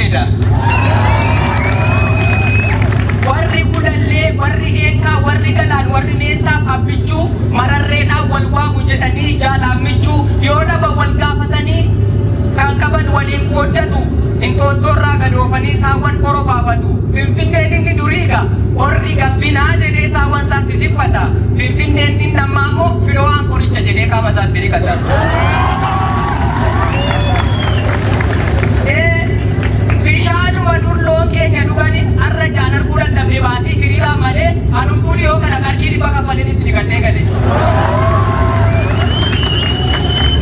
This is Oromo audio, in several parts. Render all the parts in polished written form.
Finfinneedha. Warri Gulallee, warri Eekkaa, warri Galaan, warri Meettaaf Abbichuu mararreedhaan wal waamu jedhanii jaalaan michuu yoo dhaban wal gaafatanii kan qaban waliin qooddatu. Inxooxxoorraa gad oofanii saawwan orobaafatu. Finfinneen inni duriiga orri gabbinaa jedhee saawwan isaatti tiffata. Finfinneen inni ammaa immoo filo'aan qoricha jedhee qaama isaatti dhiqata. Bishaanuma dur loon keenya dhugani har'a jaan arguu dadhabne baasii hiriiraa malee anumtuu dhiyoo kana qarshii 100 kaffaleen itti dhiqadhee gale.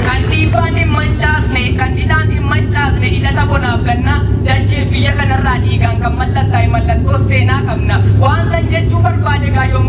Kan dhiibbaan hin mancaasne, kan hidhaan hin mancaasne hidhata bonaaf gannaa dachee biyya kanarraa dhiigaan kan mallattaa'e mallattoo seenaa qabna. Wantan jechuu barbaade gaa yommuu